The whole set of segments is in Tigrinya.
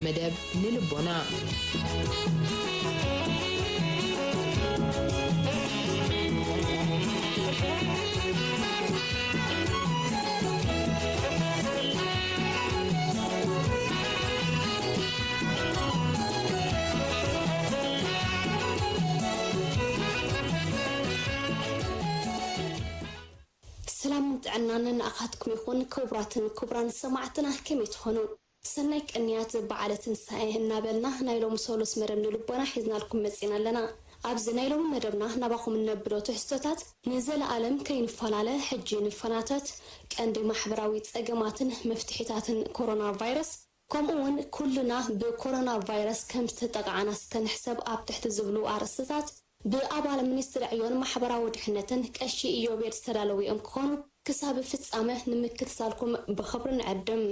መደብ ንልቦና። ሰላምን ጥዕናን ንኣኻትኩም ይኹን። ክቡራትን ክቡራን ሰማዕትና፣ ከመይ ትኾኑ? ሰናይ ቅንያት በዓለ ትንሳኤ እናበልና፣ ናይ ሎሚ ሰሉስ መደብ ንልቦና ሒዝናልኩም መጺና ኣለና። ኣብዚ ናይ ሎሚ መደብና፣ ናባኹም እነብሎ ትሕዝቶታት፣ ንዘለኣለም ከይንፈላለ ሕጂ ንፈናተት፣ ቀንዲ ማሕበራዊ ጸገማትን መፍትሒታትን ኮሮና ቫይረስ፣ ከምኡ እውን ኩልና ብኮሮና ቫይረስ ከም ዝተጠቓዕና እስከ ንሕሰብ ኣብ ትሕቲ ዝብሉ ኣርእስትታት ብኣባል ሚኒስትሪ ዕዮን ማሕበራዊ ድሕነትን ቀሺ ኢዮቤድ ዝተዳለዉ እዮም ክኾኑ። ክሳብ ፍጻመ ንምክትታልኩም ብኽብሪ ንዕድም።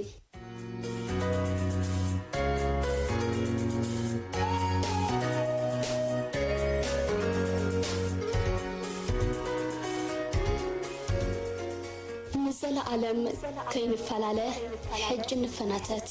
ንዘለኣለም ከይንፈላለ ሕጂ ንፈናተት።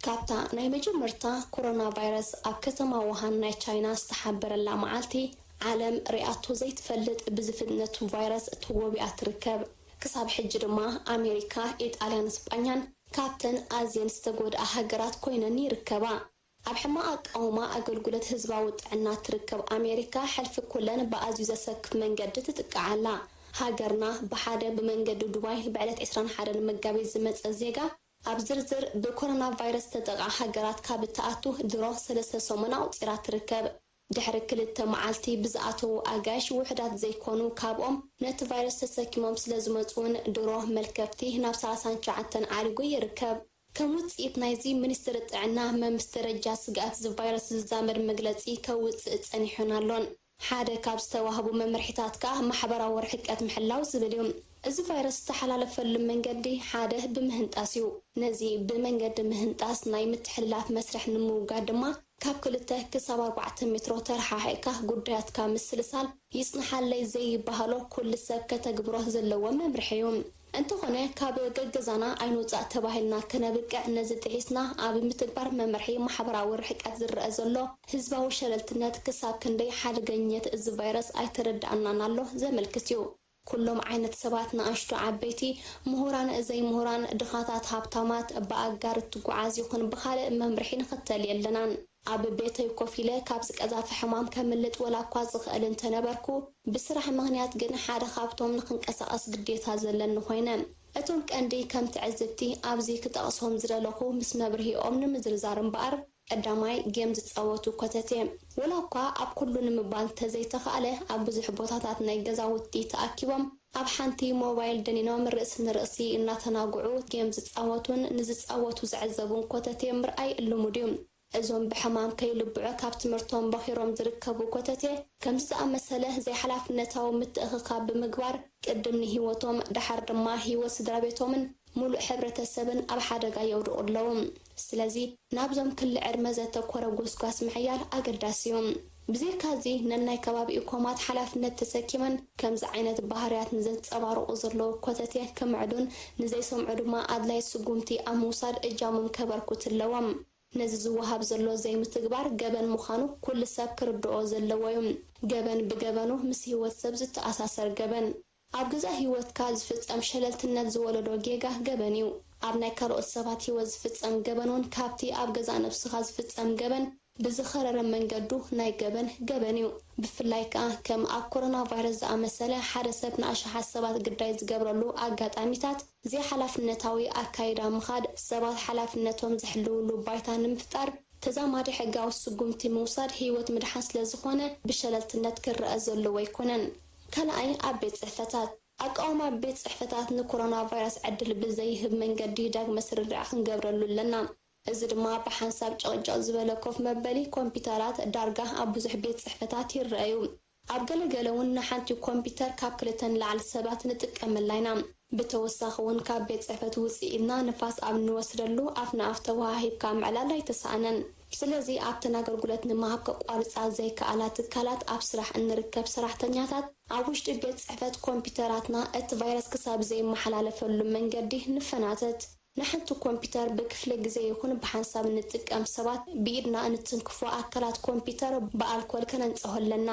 ካብታ ናይ መጀመርታ ኮሮና ቫይረስ ኣብ ከተማ ውሃን ናይ ቻይና ዝተሓበረላ መዓልቲ፣ ዓለም ሪኣቶ ዘይትፈልጥ ብዝፍጥነቱ ቫይረስ ተጎቢኣ ትርከብ። ክሳብ ሕጂ ድማ ኣሜሪካ፣ ኢጣልያን ስጳኛን ካብተን ኣዝየን ዝተጎድኣ ሃገራት ኮይነን ይርከባ። ኣብ ሕማቕ ኣቃውማ ኣገልግሎት ህዝባዊ ጥዕና ትርከብ ኣሜሪካ፣ ሕልፊ ኩለን ብኣዝዩ ዘሰክፍ መንገዲ ትጥቃዕ ኣላ። ሃገርና ብሓደ ብመንገዲ ዱባይ ብዕለት ዕስራን ሓደን መጋቢት ዝመጸ ዜጋ ኣብ ዝርዝር ብኮሮና ቫይረስ ዝተጠቕዓ ሃገራት ካብ እትኣቱ ድሮ ሰለስተ ሰሙን ኣቑጺራ ትርከብ። ድሕሪ ክልተ መዓልቲ ብዝኣተዉ ኣጋይሽ ውሑዳት ዘይኮኑ ካብኦም ነቲ ቫይረስ ተሰኪሞም ስለ ዝመጹ እውን ድሮ መልከፍቲ ናብ ሰላሳን ትሽዓተን ዓሪጉ ይርከብ። ከም ውጽኢት ናይዚ፣ ሚኒስትሪ ጥዕና መምስ ደረጃ ስግኣት እዚ ቫይረስ ዝዛመድ መግለጺ ከውጽእ ጸኒሑን ኣሎን። ሓደ ካብ ዝተዋህቡ መምርሒታት ከኣ ማሕበራዊ ርሕቀት ምሕላው ዝብል እዩ። እዚ ቫይረስ ዝተሓላለፈሉ መንገዲ ሓደ ብምህንጣስ እዩ። ነዚ ብመንገዲ ምህንጣስ ናይ ምትሕልላፍ መስርሕ ንምውጋድ ድማ ካብ ክልተ ክሳብ ኣርባዕተ ሜትሮ ተረሓሒቕካ ጉዳያትካ ምስልሳል፣ ይጽንሓለይ ዘይበሃሎ ኩሉ ሰብ ከተግብሮ ዘለዎ መምርሒ እዩ። እንተኾነ ካብ ገገዛና ኣይንውጻእ ተባሂልና ከነብቅዕ ነዚ ጥሒስና ኣብ ምትግባር መምርሒ ማሕበራዊ ርሕቀት ዝረኣ ዘሎ ህዝባዊ ሸለልትነት ክሳብ ክንደይ ሓደገኝነት እዚ ቫይረስ ኣይተረድኣናን ኣሎ ዘመልክት እዩ። ኩሎም ዓይነት ሰባት፣ ንኣሽቱ ዓበይቲ፣ ምሁራን ዘይምሁራን፣ ድኻታት ሃብታማት፣ ብኣጋር እትጓዓዝ ይኹን ብኻልእ መምርሒ ንኽተል የለናን። ኣብ ቤተይ ኮፍ ኢለ ካብዚ ቀዛፊ ሕማም ከምልጥ ወላ እኳ ዝኽእል እንተነበርኩ፣ ብስራሕ ምኽንያት ግን ሓደ ካብቶም ንኽንቀሳቐስ ግዴታ ዘለኒ ኮይነ። እቶም ቀንዲ ከም ትዕዝብቲ ኣብዚ ክጠቕሶም ዝደለኹ ምስ መብርሂኦም ንምዝርዛር እምበኣር፣ ቀዳማይ፣ ጌም ዝጻወቱ ኮተቴ። ወላ እኳ ኣብ ኩሉ ንምባል እንተዘይተኻእለ፣ ኣብ ብዙሕ ቦታታት ናይ ገዛውቲ ተኣኪቦም ኣብ ሓንቲ ሞባይል ደኒኖም ርእሲ ንርእሲ እናተናግዑ ጌም ዝጻወቱን ንዝጻወቱ ዝዕዘቡን ኮተቴ ምርኣይ ልሙድ እዩ። እዞም ብሕማም ከይልብዑ ካብ ትምህርቶም በኺሮም ዝርከቡ ኮተቴ፣ ከምዚ ዝኣመሰለ ዘይሓላፍነታዊ ምትእኽኻብ ብምግባር፣ ቅድም ንህይወቶም፣ ደሓር ድማ ህይወት ስድራ ቤቶምን ምሉእ ሕብረተሰብን ኣብ ሓደጋ የውድቑ ኣለዉ። ስለዚ፣ ናብዞም ክሊ ዕድመ ዘተኮረ ጎስጓስ ምሕያል ኣገዳሲ እዩ። ብዘይካዚ፣ ነናይ ከባቢኡ ኮማት ሓላፍነት ተሰኪመን፣ ከምዚ ዓይነት ባህርያት ንዘንጸባርቑ ዘለዉ ኮተቴ ክምዕዱን ንዘይሰምዑ ድማ ኣድላይ ስጉምቲ ኣብ ምውሳድ እጃሞም ከበርክቱ ኣለዎም። ነዚ ዝወሃብ ዘሎ ዘይምትግባር ገበን ምዃኑ ኩሉ ሰብ ክርድኦ ዘለዎ እዩ። ገበን ብገበኑ ምስ ህይወት ሰብ ዝተኣሳሰር ገበን። ኣብ ገዛእ ህይወትካ ዝፍጸም ሸለልትነት ዝወለዶ ጌጋ ገበን እዩ። ኣብ ናይ ካልኦት ሰባት ህይወት ዝፍጸም ገበን እውን ካብቲ ኣብ ገዛእ ነብስኻ ዝፍጸም ገበን ብዝኸረረ መንገዱ ናይ ገበን ገበን እዩ። ብፍላይ ከኣ ከም ኣብ ኮሮና ቫይረስ ዝኣመሰለ ሓደ ሰብ ንኣሽሓት ሰባት ግዳይ ዝገብረሉ ኣጋጣሚታት፣ ዘይሓላፍነታዊ ኣካይዳ ምኻድ፣ ሰባት ሓላፍነቶም ዝሕልውሉ ባይታ ንምፍጣር ተዛማዲ ሕጋዊ ስጉምቲ ምውሳድ ህይወት ምድሓን ስለ ዝኾነ ብሸለልትነት ክረኣ ዘለዎ ኣይኮነን። ካልኣይ፣ ኣብ ቤት ጽሕፈታት። ኣቃውማ ቤት ጽሕፈታት ንኮሮና ቫይረስ ዕድል ብዘይህብ መንገዲ ዳግመ ስርርዕ ክንገብረሉ ኣለና። እዚ ድማ ብሓንሳብ ጭቕጭቕ ዝበለ ኮፍ መበሊ ኮምፒውተራት ዳርጋ ኣብ ብዙሕ ቤት ጽሕፈታት ይረኣዩ። ኣብ ገለገለ እውን ንሓንቲ ኮምፒተር ካብ ክልተ ንላዕሊ ሰባት ንጥቀመላ ኢና። ብተወሳኺ እውን ካብ ቤት ጽሕፈት ውፅእ ኢልና ንፋስ ኣብ እንወስደሉ ኣፍ ንኣፍ ተወሃሂብካ ምዕላል ኣይተሳእነን። ስለዚ ኣብተን ኣገልግሎት ንምሃብ ከቋርፃ ዘይከኣላ ትካላት ኣብ ስራሕ እንርከብ ሰራሕተኛታት ኣብ ውሽጢ ቤት ጽሕፈት ኮምፒተራትና እቲ ቫይረስ ክሳብ ዘይመሓላለፈሉ መንገዲ ንፈናተት። ንሓንቲ ኮምፒተር ብክፍለ ግዜ ይኹን ብሓንሳብ እንጥቀም ሰባት ብኢድና እንትንክፎ ኣካላት ኮምፒተር ብኣልኮል ከነንጽሆ ኣለና።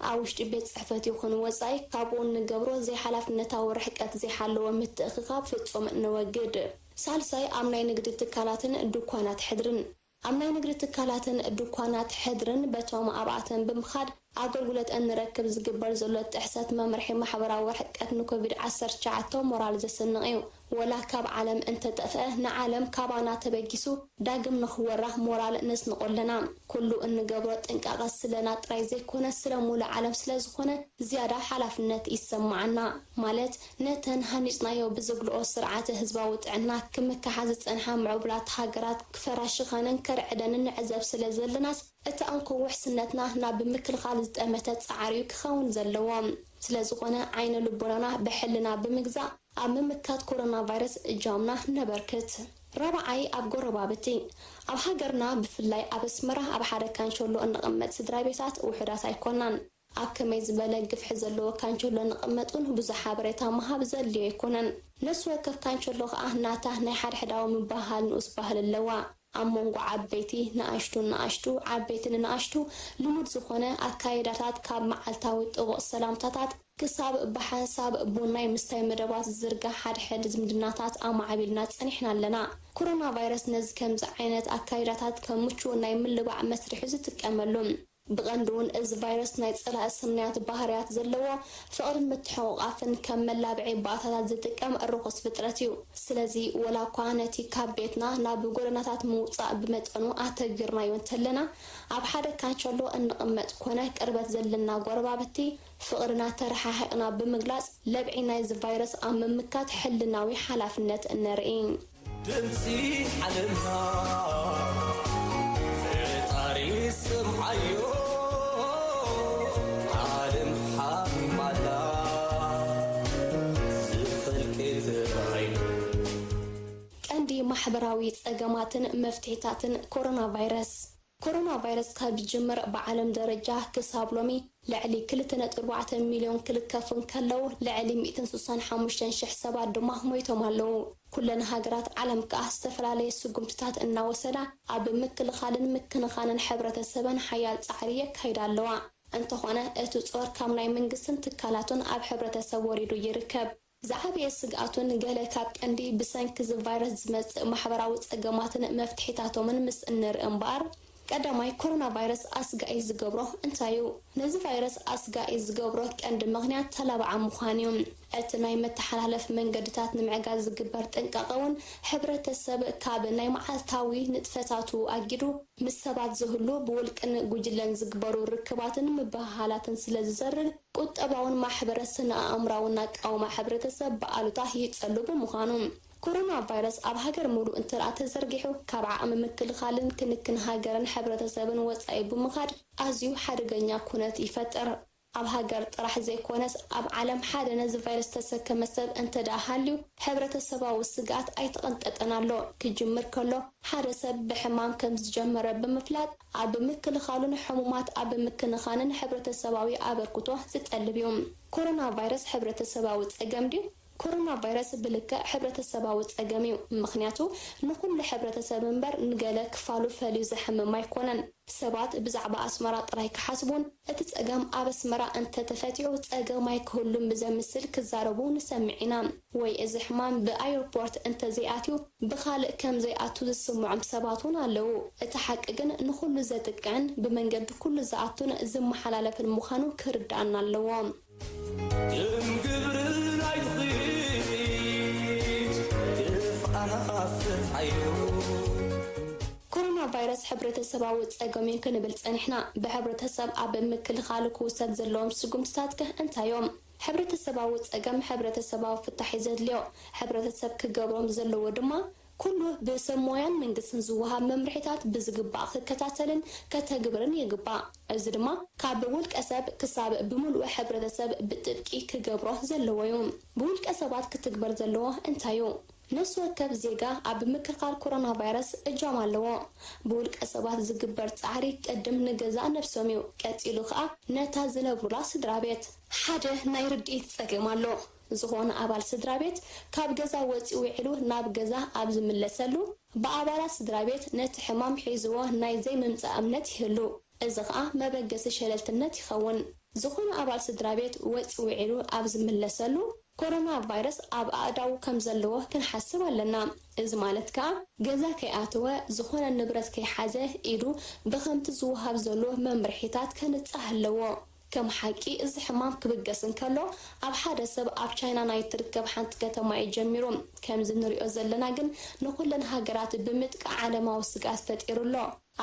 ኣብ ውሽጢ ቤት ጽሕፈት ይኹን ወጻኢ ካብኡ እንገብሮ ዘይሓላፍነታዊ ርሕቀት ዘይሓለወ ምትእኽኻብ ፍጹም ነወግድ። ሳልሳይ ኣብ ናይ ንግዲ ትካላትን ድኳናት ሕድርን። ኣብ ናይ ንግዲ ትካላትን ድኳናት ሕድርን በቶም ኣብኣተን ብምኻድ ኣገልግሎት እንረክብ ዝግበር ዘሎ ጥሕሰት መምርሒ ማሕበራዊ ርሕቀት ንኮቪድ ዓሰርተ ትሽዓተ ሞራል ዘስንቕ እዩ። ወላ ካብ ዓለም እንተጠፍአ ንዓለም ካባና ተበጊሱ ዳግም ንኽወራ ሞራል ነስንቖ ኣለና። ኩሉ እንገብሮ ጥንቃቐ ስለና ጥራይ ዘይኮነ ስለ ሙሉእ ዓለም ስለዝኾነ ዝያዳ ሓላፍነት ይሰማዓና። ማለት ነተን ሃኒጽናዮ ብዝግልኦ ስርዓተ ህዝባዊ ጥዕና ክምክሓ ዝጸንሓ ምዕቡላት ሃገራት ክፈራሽኸንን ከርዕደንን ንዕዘብ ስለ ዘለናስ እቲ ኣንኮ ውሕስነትና ናብ ምክልኻል ዝጠመተ ጻዕሪ እዩ ክኸውን ዘለዎ። ስለዝኾነ ዓይነ ልቦናና ብሕልና ብምግዛእ ኣብ ምምካት ኮሮና ቫይረስ እጃምና ነበርክት። ራብዓይ ኣብ ጎረባብቲ። ኣብ ሃገርና ብፍላይ ኣብ ኣስመራ ኣብ ሓደ ካንሸሎ እንቕመጥ ስድራ ቤታት ውሑዳት ኣይኮናን። ኣብ ከመይ ዝበለ ግፍሒ ዘለዎ ካንቸሎ ንቕመጥ እውን ብዙሕ ሓበሬታ ምሃብ ዘድልዮ ኣይኮነን። ነፍሲ ወከፍ ካንቸሎ ከኣ ናታ ናይ ሓድሕዳዊ ምብህሃል ንኡስ ባህሊ ኣለዋ። ኣብ መንጎ ዓበይቲ፣ ንኣሽቱ፣ ንኣሽቱ፣ ዓበይቲ ንንኣሽቱ ልሙድ ዝኾነ ኣካይዳታት ካብ መዓልታዊ ጥቡቕ ሰላምታታት ክሳብ ብሓንሳብ ቡን ናይ ምስታይ መደባት ዝዝርጋሕ ሓድሕድ ዝምድናታት ኣማዕቢልና ጸኒሕና ኣለና። ኮሮና ቫይረስ ነዚ ከምዚ ዓይነት ኣካይዳታት ከም ምቹው ናይ ምልባዕ መስርሕ እዩ ዝጥቀመሉ። ብቐንዱ እውን እዚ ቫይረስ ናይ ጸላኢ ስናያት ባህርያት ዘለዎ ፍቕርን ምትሕቑቓፍን ከም መላብዒ ባእታታት ዝጥቀም ርኹስ ፍጥረት እዩ። ስለዚ ወላ እኳ ነቲ ካብ ቤትና ናብ ጎደናታት ምውጻእ ብመጠኑ ኣተግቢርናዮ እንተለና፣ ኣብ ሓደ ካንቸሎ እንቕመጥ ኮነ ቅርበት ዘለና ጎረባብቲ ፍቕርና ተረሓሒቕና ብምግላጽ ለብዒ ናይዚ ቫይረስ ኣብ ምምካት ሕልናዊ ሓላፍነት እነርኢ። ድምፂ ዓለምና ፈጣሪ ስምዓዮ፣ ዓለም ሓሚማላ ዝፈልቂ ተባሂሉ። ቀንዲ ማሕበራዊ ጸገማትን መፍትሒታትን ኮሮና ቫይረስ። ኮሮና ቫይረስ ካብ ዝጅምር ብዓለም ደረጃ ክሳብ ሎሚ ልዕሊ ክልተ ነጥቢ ኣርባዕተ ሚልዮን ክልከፉ እንከለዉ፣ ልዕሊ ሚእትን ስሳን ሓሙሽተን ሽሕ ሰባት ድማ ሞይቶም ኣለዉ። ኩለን ሃገራት ዓለም ከኣ ዝተፈላለየ ስጉምትታት እናወሰዳ ኣብ ምክልኻልን ምክንኻንን ሕብረተሰበን ሓያል ጻዕሪ የካይዳ ኣለዋ። እንተኾነ እቲ ጾር ካብ ናይ መንግስትን ትካላቱን ኣብ ሕብረተሰብ ወሪዱ ይርከብ። ዝዓበየ ስግኣቱን ገለ ካብ ቀንዲ ብሰንኪ እዚ ቫይረስ ዝመጽእ ማሕበራዊ ጸገማትን መፍትሒታቶምን ምስ እንርኢ እምበኣር፣ ቀዳማይ ኮሮና ቫይረስ ኣስጋኢ ዝገብሮ እንታይ እዩ? ነዚ ቫይረስ ኣስጋኢ ዝገብሮ ቀንዲ ምኽንያት ተላባዓ ምዃን እዩ። እቲ ናይ መተሓላለፍ መንገድታት ንምዕጋት ዝግበር ጥንቃቐ እውን ሕብረተሰብ ካብ ናይ መዓልታዊ ንጥፈታቱ ኣጊዱ ምስ ሰባት ዝህሉ ብውልቅን ጉጅለን ዝግበሩ ርክባትን ምብህሃላትን ስለ ዝዘርግ ቁጠባውን ማሕበረ ስነ ኣእምራውን ኣቃውማ ሕብረተሰብ ብኣሉታ ይጸሉ ብምዃኑ፣ ኮሮና ቫይረስ ኣብ ሃገር ሙሉእ እንትርኣ ተዘርጊሑ ካብ ዓቕሚ ምክልኻልን ክንክን ሃገርን ሕብረተሰብን ወጻኢ ብምኻድ ኣዝዩ ሓደገኛ ኩነት ይፈጥር። ኣብ ሃገር ጥራሕ ዘይኮነስ ኣብ ዓለም ሓደ ነዚ ቫይረስ ዝተሰከመ ሰብ እንተ ደኣ ሃልዩ ሕብረተሰባዊ ስግኣት ኣይተቐንጠጠን ኣሎ። ክጅምር ከሎ ሓደ ሰብ ብሕማም ከም ዝጀመረ ብምፍላጥ ኣብ ምክልኻሉን ሕሙማት ኣብ ምክንኻንን ሕብረተሰባዊ ኣበርክቶ ዝጠልብ እዩ። ኮሮና ቫይረስ ሕብረተሰባዊ ጸገም ድዩ? ኮሮና ቫይረስ ብልክዕ ሕብረተሰባዊ ጸገም እዩ። ምኽንያቱ ንኹሉ ሕብረተሰብ እምበር ንገለ ክፋሉ ፈልዩ ዘሕምም ኣይኮነን። ሰባት ብዛዕባ ኣስመራ ጥራይ ክሓስቡን እቲ ጸገም ኣብ ኣስመራ እንተተፈቲሑ ጸገም ኣይክህሉን ብዘምስል ክዛረቡ ንሰምዕ ኢና። ወይ እዚ ሕማም ብኣየርፖርት እንተዘይኣትዩ ብኻልእ ከም ዘይኣቱ ዝስምዖም ሰባት እውን ኣለዉ። እቲ ሓቂ ግን ንኹሉ ዘጥቅዕን ብመንገዲ ኩሉ ዝኣቱን ዝመሓላለፍን ምዃኑ ክርድኣና ኣለዎ። ደም ግብሪ ናይ ትኽት ግፍኣና ፍትሓዮ። ኮሮና ቫይረስ ሕብረተሰባዊ ጸገም እዩ ክንብል ጸኒሕና። ብሕብረተሰብ ኣብ ምክልኻሉ ክውሰድ ዘለዎም ስጉምትታት ከ እንታይ እዮም? ሕብረተሰባዊ ጸገም ሕብረተሰባዊ ፍታሕ እዩ ዘድልዮ። ሕብረተሰብ ክገብሮም ዘለዎ ድማ ኩሉ ብሰብ ሞያን መንግስትን ዝወሃብ መምርሒታት ብዝግባእ ክከታተልን ከተግብርን ይግባእ። እዚ ድማ ካብ ውልቀ ሰብ ክሳብ ብምሉእ ሕብረተሰብ ብጥብቂ ክገብሮ ዘለዎ እዩ። ብውልቀ ሰባት ክትግበር ዘለዎ እንታይ እዩ? ነፍሲ ወከፍ ዜጋ ኣብ ምክልኻል ኮሮና ቫይረስ እጃም ኣለዎ። ብውልቀ ሰባት ዝግበር ጻዕሪ ቅድም ንገዛእ ነብሶም እዩ፣ ቀጺሉ ከኣ ነታ ዝነብሩላ ስድራ ቤት። ሓደ ናይ ርድኢት ጸገም ኣሎ። ዝኾነ ኣባል ስድራ ቤት ካብ ገዛ ወጺኡ ውዒሉ ናብ ገዛ ኣብ ዝምለሰሉ፣ ብኣባላት ስድራ ቤት ነቲ ሕማም ሒዝዎ ናይ ዘይምምጻእ እምነት ይህሉ። እዚ ኸኣ መበገሲ ሸለልትነት ይኸውን። ዝኾነ ኣባል ስድራ ቤት ወጺኡ ውዒሉ ኣብ ዝምለሰሉ፣ ኮሮና ቫይረስ ኣብ ኣእዳዉ ከም ዘለዎ ክንሓስብ ኣለና። እዚ ማለት ከኣ ገዛ ከይኣተወ፣ ዝኾነ ንብረት ከይሓዘ፣ ኢዱ ብኸምቲ ዝወሃብ ዘሎ መምርሒታት ከንጻህ ኣለዎ። ከም ሓቂ እዚ ሕማም ክብገስ እንከሎ፣ ኣብ ሓደ ሰብ ኣብ ቻይና ናይ እትርከብ ሓንቲ ከተማ እዩ ጀሚሩ። ከምዚ ንሪኦ ዘለና ግን ንኹለን ሃገራት ብምጥቃዕ ዓለማዊ ስግኣት ፈጢሩ ኣሎ።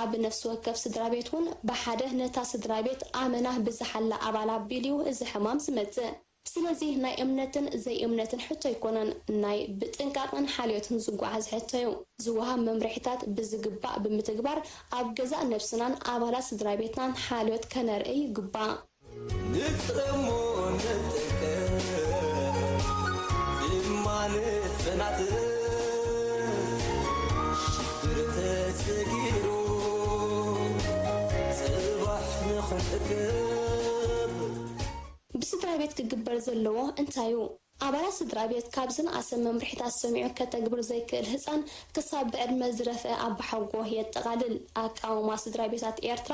ኣብ ነፍሲ ወከፍ ስድራ ቤት እውን ብሓደ ነታ ስድራ ቤት ኣመና ብዝሓላ ኣባል ኣቢሉ እዩ እዚ ሕማም ዝመጽእ። ስለዚ ናይ እምነትን ዘይእምነትን ሕቶ ኣይኮነን፣ ናይ ብጥንቃቐን ሓልዮትን ዝጓዓዝ ሕቶ እዩ። ዝወሃብ መምርሒታት ብዝግባእ ብምትግባር ኣብ ገዛእ ነብስናን ኣባላት ስድራ ቤትናን ሓልዮት ከነርኢ ይግባእ። ንጽሞ ንጥቀ ድማ ንፈናት ሽግር ተሰጊሩ ጽባሕ ንኽንእከብ። ብስድራ ቤት ክግበር ዘለዎ እንታይ እዩ? ኣባላት ስድራ ቤት ካብ ዝነኣሰ መምርሒታት ሰሚዑ ከተግብር ዘይክእል ህጻን ክሳብ ብዕድመ ዝረፍአ ኣባሓጎ የጠቓልል። ኣቃውማ ስድራ ቤታት ኤርትራ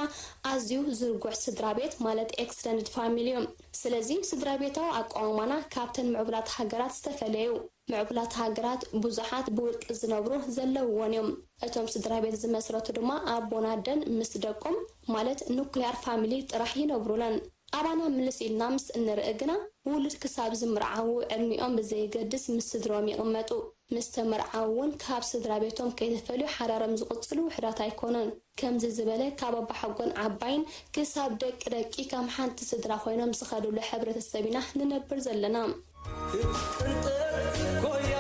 ኣዝዩ ዝርጉሕ ስድራ ቤት ማለት ኤክስተንድድ ፋሚሊ እዩ። ስለዚ ስድራ ቤታዊ ኣቃውማና ካብተን ምዕቡላት ሃገራት ዝተፈለየ እዩ። ምዕቡላት ሃገራት ብዙሓት ብውልቂ ዝነብሩ ዘለውዎን እዮም። እቶም ስድራ ቤት ዝመስረቱ ድማ ኣቦን ኣደን ምስ ደቆም ማለት ኑክሊያር ፋሚሊ ጥራሕ ይነብሩለን። ኣባና ምልስ ኢልና ምስ እንርኢ ግና፣ ውሉድ ክሳብ ዝምርዓዉ ዕድሚኦም ብዘየገድስ ምስ ስድርኦም ይቕመጡ። ምስ ተመርዓዉ እውን ካብ ስድራ ቤቶም ከይተፈልዩ ሓዳሮም ዝቕጽሉ ውሑዳት ኣይኮኑን። ከምዚ ዝበለ ካብ ኣባሓጎን ዓባይን ክሳብ ደቂ ደቂ ከም ሓንቲ ስድራ ኮይኖም ዝኸድሉ ሕብረተሰብ ኢና ንነብር ዘለና። ክትቅንጠጥ ኮያ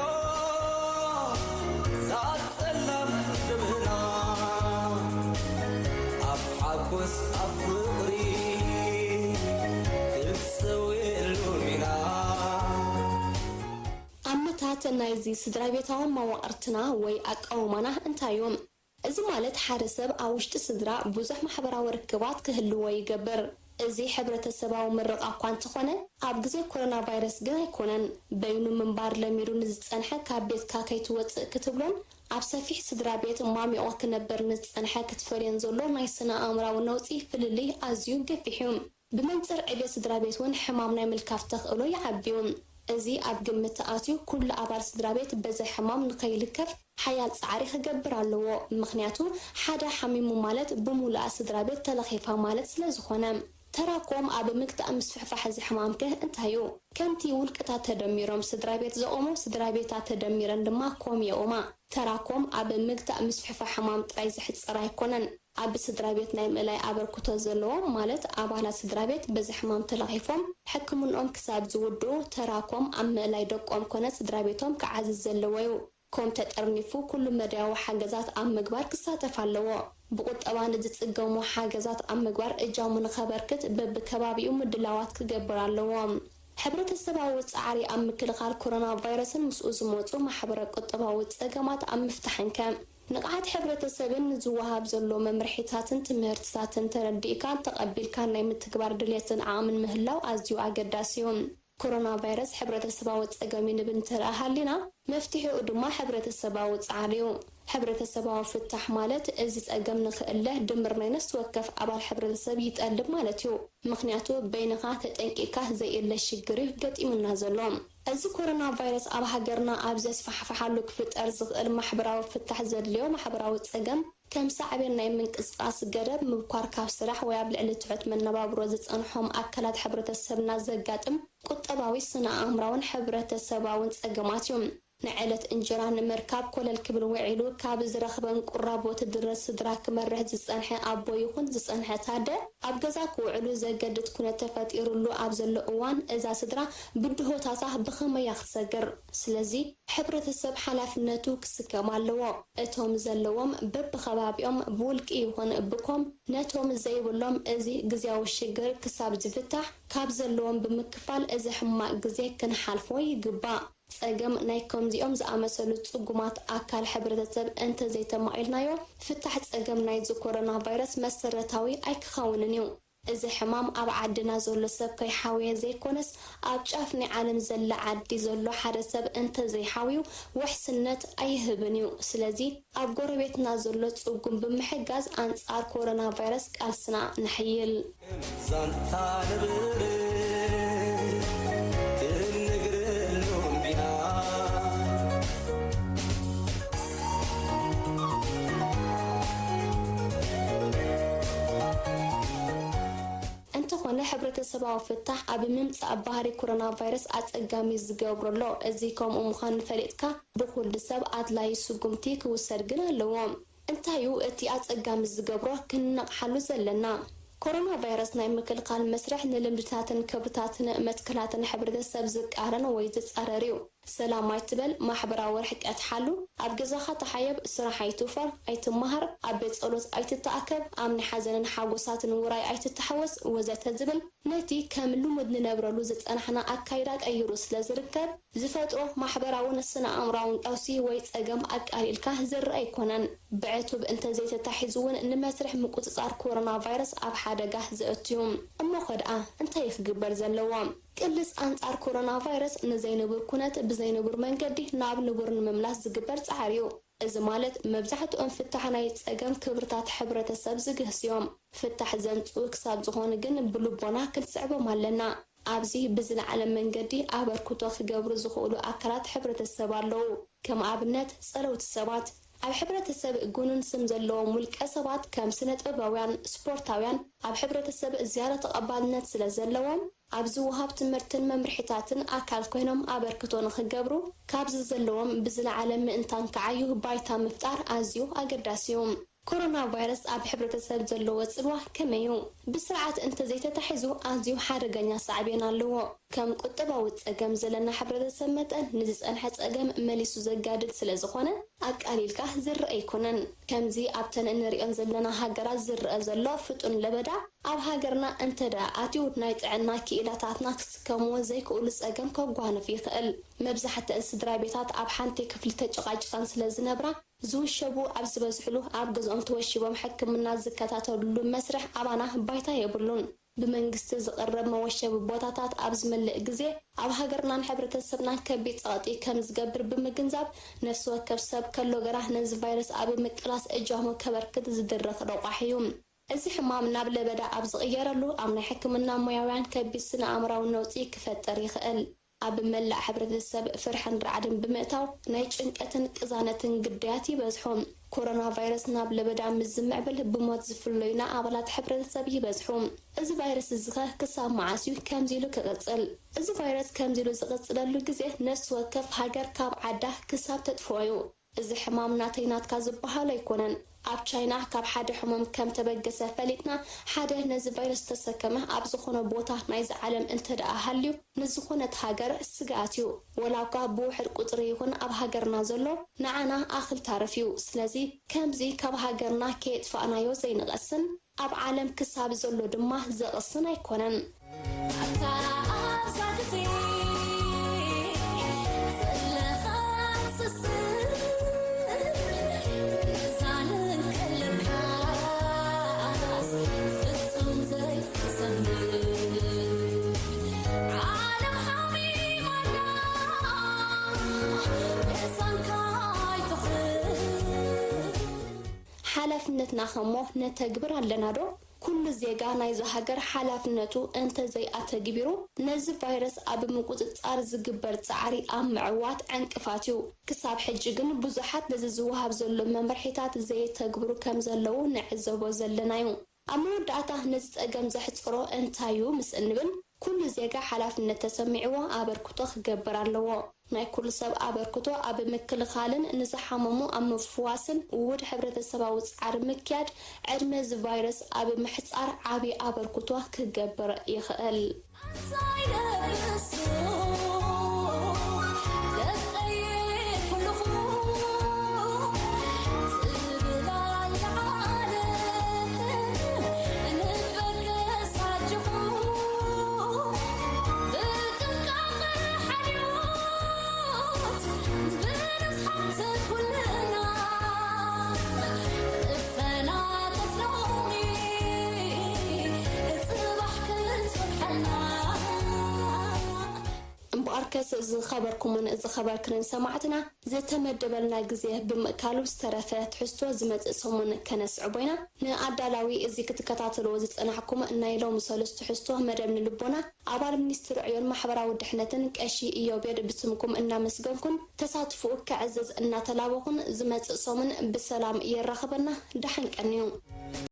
እዛ ጸላም ደብህና፣ ኣብ ሓጎስ ኣብ ፍቕሪ ክትሰውየሉ ኢና። ኣመታት ናይዚ ስድራ ቤታዊ መዋቕርትና ወይ ኣቃውማና እንታይ እዩ? እዚ ማለት ሓደ ሰብ ኣብ ውሽጢ ስድራ ብዙሕ ማሕበራዊ ርክባት ክህልዎ ይገብር። እዚ ሕብረተሰባዊ ምርቓ እኳ እንተኾነ፣ ኣብ ግዜ ኮሮና ቫይረስ ግን ኣይኮነን። በይኑ ምንባር ለሚዱ ንዝጸንሐ ካብ ቤትካ ከይትወጽእ ክትብሎን ኣብ ሰፊሕ ስድራ ቤት ማሚቑ ክነብር ንዝጸንሐ ክትፈልዮን ዘሎ ናይ ስነ ኣእምራዊ ነውጺ ፍልልይ ኣዝዩ ገፊሕ እዩ። ብመንጽር ዕቤት ስድራ ቤት እውን ሕማም ናይ ምልካፍ ተኽእሎ ይዓቢ እዩ። እዚ ኣብ ግምት ኣትዩ ኩሉ ኣባል ስድራ ቤት በዚ ሕማም ንኸይልከፍ ሓያል ጻዕሪ ክገብር ኣለዎ። ምኽንያቱ ሓደ ሓሚሙ ማለት ብምሉኣ ስድራ ቤት ተለኺፋ ማለት ስለ ዝኾነ። ተራኮም ኣብ ምግታእ ምስፍሕፋሕ እዚ ሕማም ከ እንታይ እዩ? ከምቲ ውልቅታት ተደሚሮም ስድራ ቤት ዘቑሙ፣ ስድራ ቤታት ተደሚረን ድማ ኮም የቑማ። ተራኮም ኣብ ምግታእ ምስፍሕፋሕ ሕማም ጥራይ ዘሕጽር ኣይኮነን። ኣብ ስድራ ቤት ናይ ምእላይ ኣበርክቶ ዘለዎም ማለት ኣባላት ስድራ ቤት በዚ ሕማም ተለኺፎም ሕክምንኦም ክሳብ ዝውድኡ ተራኮም ኣብ ምእላይ ደቆም ኮነ ስድራ ቤቶም ክዓዝዝ ዘለዎ እዩ። ኮም ተጠርኒፉ ኩሉ መዳያዊ ሓገዛት ኣብ ምግባር ክሳተፍ ኣለዎ። ብቁጠባ ንዝጽገሙ ሓገዛት ኣብ ምግባር እጃሙ ንኸበርክት በብከባቢኡ ምድላዋት ክገብር ኣለዎ። ሕብረተሰባዊ ጻዕሪ ኣብ ምክልኻል ኮሮና ቫይረስን ምስኡ ዝመጹ ማሕበረ ቁጠባዊ ጸገማት ኣብ ምፍታሕን ከ ንቕሓት ሕብረተሰብን ንዝወሃብ ዘሎ መምርሒታትን ትምህርትታትን ተረዲእካን ተቐቢልካን ናይ ምትግባር ድልየትን ዓቕምን ምህላው ኣዝዩ ኣገዳሲ እዩ። ኮሮና ቫይረስ ሕብረተሰባዊ ጸገም እዩ ንብል እንተደኣ ሃሊና፣ መፍትሒኡ ድማ ሕብረተሰባዊ ጻዕሪ እዩ። ሕብረተሰባዊ ፍታሕ ማለት እዚ ጸገም ንኽእለ ድምር ናይ ነፍሲ ወከፍ ኣባል ሕብረተሰብ ይጠልብ ማለት እዩ። ምኽንያቱ በይንኻ ተጠንቂቕካ ዘይእለ ሽግር እዩ ገጢሙና ዘሎ። እዚ ኮሮና ቫይረስ ኣብ ሃገርና ኣብ ዘስፋሕፍሓሉ ክፍጠር ዝኽእል ማሕበራዊ ፍታሕ ዘድልዮ ማሕበራዊ ጸገም ከም ሳዕቤን ናይ ምንቅስቓስ ገደብ፣ ምብኳር ካብ ስራሕ ወይ ኣብ ልዕሊ ትሑት መነባብሮ ዝጸንሖም ኣካላት ሕብረተሰብና ዘጋጥም ቁጠባዊ፣ ስነ ኣእምራውን ሕብረተሰባውን ጸገማት እዩ። ንዕለት እንጀራ ንምርካብ ኮለል ክብል ውዒሉ ካብ ዝረኽበን ቁራቦት ድረስ ስድራ ክመርሕ ዝጸንሐ ኣቦ ይኹን ዝጸንሐት ኣደ፣ ኣብ ገዛ ክውዕሉ ዘገድድ ኩነት ተፈጢሩሉ ኣብ ዘሎ እዋን፣ እዛ ስድራ ብድሆታታ ብኸመያ ክትሰግር? ስለዚ ሕብረተሰብ ሓላፍነቱ ክስከም ኣለዎ። እቶም ዘለዎም በብኸባቢኦም ብውልቂ ይኹን ብኮም፣ ነቶም ዘይብሎም እዚ ግዝያዊ ሽግር ክሳብ ዝፍታሕ ካብ ዘለዎም ብምክፋል እዚ ሕማቕ ግዜ ክንሓልፎ ይግባእ። ጸገም ናይ ከምዚኦም ዝኣመሰሉ ጽጉማት ኣካል ሕብረተሰብ እንተዘይተማቒልናዮ፣ ፍታሕ ጸገም ናይዚ ኮሮና ቫይረስ መሰረታዊ ኣይክኸውንን እዩ። እዚ ሕማም ኣብ ዓድና ዘሎ ሰብ ከይሓወየ ዘይኮነስ፣ ኣብ ጫፍ ናይ ዓለም ዘላ ዓዲ ዘሎ ሓደ ሰብ እንተዘይሓውዩ ውሕስነት ኣይህብን እዩ። ስለዚ ኣብ ጎረቤትና ዘሎ ጽጉም ብምሕጋዝ ኣንጻር ኮሮና ቫይረስ ቃልስና ነሕይል። ዛንታ ንብር ክንነግረሎም ኢና። እንተኾነ ሕብረተሰባዊ ፍታሕ ኣብ ምምጻእ ባህሪ ኮሮና ቫይረስ ኣጸጋሚ ዝገብሮ ኣሎ። እዚ ከምኡ ምዃኑ ፈሊጥካ ብኹሉ ሰብ ኣድላዪ ስጉምቲ ክውሰድ ግን ኣለዎ። እንታይ እዩ እቲ ኣጸጋሚ ዝገብሮ ክንነቕሓሉ ዘለና? ኮሮና ቫይረስ ናይ ምክልኻል መስርሕ ንልምድታትን ክብርታትን መትከላትን ሕብረተሰብ ዝቃረን ወይ ዝጻረር እዩ። ሰላም ኣይትበል፣ ማሕበራዊ ርሕቀት ሓሉ፣ ኣብ ገዛኻ ተሓየብ፣ ስራሕ ኣይትውፈር፣ ኣይትመሃር፣ ኣብ ቤት ጸሎት ኣይትተኣከብ፣ ኣብ ናይ ሓዘንን ሓጎሳትን ውራይ ኣይትተሓወስ ወዘተ ዝብል ነቲ ከም ልሙድ ንነብረሉ ዝጸናሕና ኣካይዳ ቀይሩ ስለ ዝርከብ፣ ዝፈጥሮ ማሕበራውን ስነ ኣእምራውን ቀውሲ ወይ ጸገም ኣቃሊልካ ዝረኣ ኣይኮነን። ብዕቱብ እንተዘይተታሒዙ እውን ንመስርሕ ምቁጽጻር ኮሮና ቫይረስ ኣብ ሓደጋ ዘእትዩ። እሞ ኸድኣ እንታይ ክግበር ዘለዎ? ቅልስ ኣንጻር ኮሮና ቫይረስ ንዘይንቡር ኩነት ብዘይንቡር መንገዲ ናብ ንቡር ንምምላስ ዝግበር ጻዕሪ እዩ። እዚ ማለት መብዛሕትኦም ፍታሕ ናይ ጸገም ክብርታት ሕብረተሰብ ዝግህስ እዮም። ፍታሕ ዘምጽኡ ክሳብ ዝኾኑ ግን ብልቦና ክንስዕቦም ኣለና። ኣብዚ ብዝለዓለ መንገዲ ኣበርክቶ ክገብሩ ዝኽእሉ ኣካላት ሕብረተሰብ ኣለዉ። ከም ኣብነት ጸለውቲ ሰባት። ኣብ ሕብረተሰብ ግኑን ስም ዘለዎም ውልቀ ሰባት ከም ስነ ጥበባውያን፣ ስፖርታውያን ኣብ ሕብረተሰብ ዝያዳ ተቐባልነት ስለ ዘለዎም፣ ኣብ ዝወሃብ ትምህርትን መምርሒታትን ኣካል ኮይኖም ኣበርክቶ ንኽገብሩ ካብዚ ዘለዎም ብዝለዓለ ምእንታን ክዓዩ ባይታ ምፍጣር ኣዝዩ ኣገዳሲ እዩ። ኮሮና ቫይረስ ኣብ ሕብረተሰብ ዘለዎ ጽልዋ ከመይ እዩ? ብስርዓት እንተዘይተታሒዙ ኣዝዩ ሓደገኛ ሳዕቤን ኣለዎ። ከም ቁጠባዊ ጸገም ዘለና ሕብረተሰብ መጠን ንዝጸንሐ ጸገም መሊሱ ዘጋድድ ስለ ዝኾነ ኣቃሊልካ ዝረአ ኣይኮነን። ከምዚ ኣብተን እንሪኦን ዘለና ሃገራት ዝረአ ዘሎ ፍጡን ለበዳ ኣብ ሃገርና እንተ ደኣ ኣትዩ ናይ ጥዕና ክኢላታትና ክስከምዎ ዘይክእሉ ጸገም ከጓንፍ ይኽእል። መብዛሕትአን ስድራ ቤታት ኣብ ሓንቲ ክፍሊ ተጨቓጭቐን ስለ ዝነብራ ዝውሸቡ ኣብ ዝበዝሕሉ ኣብ ገዝኦም ተወሺቦም ሕክምና ዝከታተሉሉ መስርሕ ኣባና ባይታ የብሉን። ብመንግስቲ ዝቕረብ መወሸቢ ቦታታት ኣብ ዝመልእ ግዜ ኣብ ሃገርናን ሕብረተሰብናን ከቢድ ጸቕጢ ከም ዝገብር ብምግንዛብ ነፍሲ ወከፍ ሰብ ከሎ ገራ ነዚ ቫይረስ ኣብ ምቅላስ እጃሙ ከበርክት ዝድረኽ ረቋሒ እዩ። እዚ ሕማም ናብ ለበዳ ኣብ ዝቕየረሉ ኣብ ናይ ሕክምና ሞያውያን ከቢድ ስነ ኣእምራዊ ነውጺ ክፈጥር ይኽእል። ኣብ መላእ ሕብረተሰብ ፍርሕን ራዕድን ብምእታው ናይ ጭንቀትን ቅዛነትን ግዳያት ይበዝሑ። ኮሮና ቫይረስ ናብ ለበዳ ምስ ዝምዕብል ብሞት ዝፍለዩና ኣባላት ሕብረተሰብ ይበዝሑ። እዚ ቫይረስ እዚኸ ክሳብ መዓስ እዩ ከምዚ ኢሉ ክቕጽል? እዚ ቫይረስ ከምዚ ኢሉ ዝቕጽለሉ ግዜ ነፍሲ ወከፍ ሃገር ካብ ዓዳ ክሳብ ተጥፍኦ እዩ። እዚ ሕማም ናተይ ናትካ ዝበሃል ኣይኮነን። ኣብ ቻይና ካብ ሓደ ሕሙም ከም ተበገሰ ፈሊጥና፣ ሓደ ነዚ ቫይረስ ዝተሰከመ ኣብ ዝኾነ ቦታ ናይዚ ዓለም እንተ ደኣ ሃልዩ ንዝኾነት ሃገር ስግኣት እዩ። ወላ እኳ ብውሕድ ቁጽሪ ይኹን ኣብ ሃገርና ዘሎ ንዓና ኣኽል ታርፍ እዩ። ስለዚ ከምዚ ካብ ሃገርና ከየጥፋእናዮ ዘይንቐስን ኣብ ዓለም ክሳብ ዘሎ ድማ ዘቕስን ኣይኮነን። ኣብታ ኣብዛ ግዜ ዘለኻ ስስን ምዛንን ከለካስ ፍጹም ዘይትሰምር ዓለም ሓሚማና ምእዛንካ ኣይትኽእል። ሓላፍነትና ኸሞ ነተግብር ኣለና ዶ? ኩሉ ዜጋ ናይዛ ሃገር ሓላፍነቱ እንተዘይኣተግቢሩ፣ ነዚ ቫይረስ ኣብ ምቁጽጻር ዝግበር ጻዕሪ ኣብ ምዕዋት ዕንቅፋት እዩ። ክሳብ ሕጂ ግን ብዙሓት ነዚ ዝወሃብ ዘሎ መምርሒታት ዘየተግብሩ ከም ዘለዉ ንዕዘቦ ዘለና እዩ። ኣብ መወዳእታ ነዚ ጸገም ዘሕጽሮ እንታይ እዩ ምስ እንብል፣ ኩሉ ዜጋ ሓላፍነት ተሰሚዕዎ ኣበርክቶ ክገብር ኣለዎ። ናይ ኩሉ ሰብ ኣበርክቶ ኣብ ምክልኻልን ንዝሓመሙ ኣብ ምፍዋስን ውሁድ ሕብረተሰባዊ ጻዕሪ ምክያድ ዕድመ እዚ ቫይረስ ኣብ ምሕጻር ዓቢ ኣበርክቶ ክገብር ይኽእል። እምበኣርከስ ዝኸበርኩምን ዝኸበርክንን ሰማዕትና፣ ዝተመደበልና ግዜ ብምእካሉ ዝተረፈ ትሕዝቶ ዝመጽእ ሰሙን ከነስዕቦ ኢና። ንኣዳላዊ እዚ ክትከታተልዎ ዝጸናሕኩም ናይ ሎሚ ሰሉስ ትሕዝቶ መደብ ንልቦና ኣባል ሚኒስትሪ ዕዮን ማሕበራዊ ድሕነትን ቀሺ ኢዮቤድ ብስምኩም እናመስገንኩን ተሳትፎኡ ከዕዝዝ እናተላበኹን ዝመጽእ ሰሙን ብሰላም የራኽበና። ደሓን ቀንዩ።